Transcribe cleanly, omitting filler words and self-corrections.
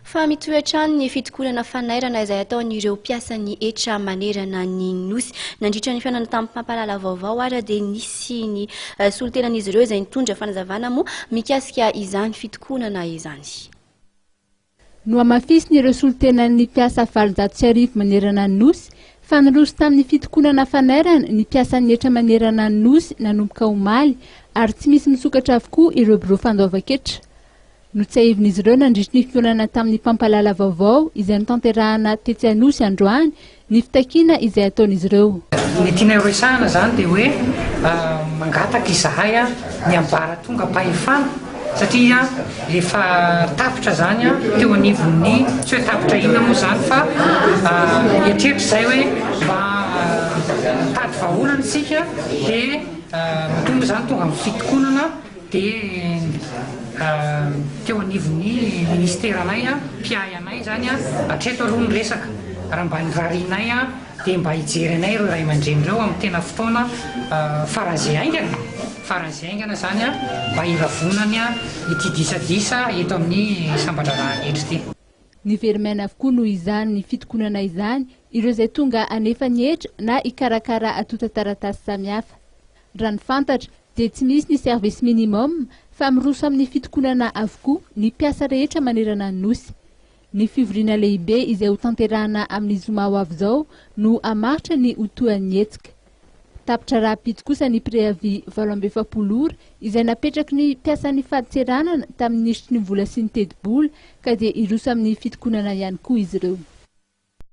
Fa mitohy hatrany ny fitokonana fanairana izay ataon'ireo mpiasan'ny hetra manerana ny Nosy. Nandritra ny fihaonana tamin'ny mpampahalala vaovao ary dia nisy ny solontenan'izy ireo izay nitondra fanazavana moa mikasika izany fitokonana izany. Nohamafisin'ireo solontenan'ny mpiasa 1800 manerana ny Nosy fa niroso tamin'ny fitokonana fanairana ny mpiasan'ny hetra manerana ny Nosy nanomboka omaly ary tsy misy misokatra avokoa ireo birao fandoavan-ketra. Notsiahivin'izy ireo nandritry ny fihaonana tamin'ny mpampahalala vaovao izay notanterahana tetsy Anosy androany ny fitakiana izay ataon'izy ireo. Ny tianay horesahana izany dia hoe mangataka izahay ny ambaratongam-pahefana satria efa tapitra izany teo anivon'ny, tsy hoe tapitra inona moa izany fa mieritreritra izahay hoe mba mitady vahaolana isika dia matoa moa izany tonga amin'ny fitokonana. Dia teo anivon'ny ministeranay, mpiahy anay izany, hatreto aloha ny resaka. Raha mba ny rarianay dia mba hijery anay ireo ray aman-dreny ireo amin'ny tena fotoana faran'izay haingana, faran'izay haingana izany mba hiravonany ity disadisa eto amin'ny samban-draharahan'ny hetra ity. Niverimena avokoa noho izany fitokonana izany ireo izay tonga hanefa ny hetra na hikarakara antontan-taratasy samihafa. Raha ny fantatra dia tsy misy ny service minimum fa miroso amin'ny fitokonana avokoa ny mpiasa rehetra manerana ny Nosy. Ny fivoriana lehibe izay hotanterahana amin'ny zoma ho avy izao no hamaritra ny ho tohan'ny hetsika. Tapitra rahampitso kosa ny préavis 48 ora izay napetraky ny mpiasan'ny fadintseranana tamin'ny minisitry ny vola sy ny tetibola ka dia hiroso amin'ny fitokonana ihany koa izy ireo.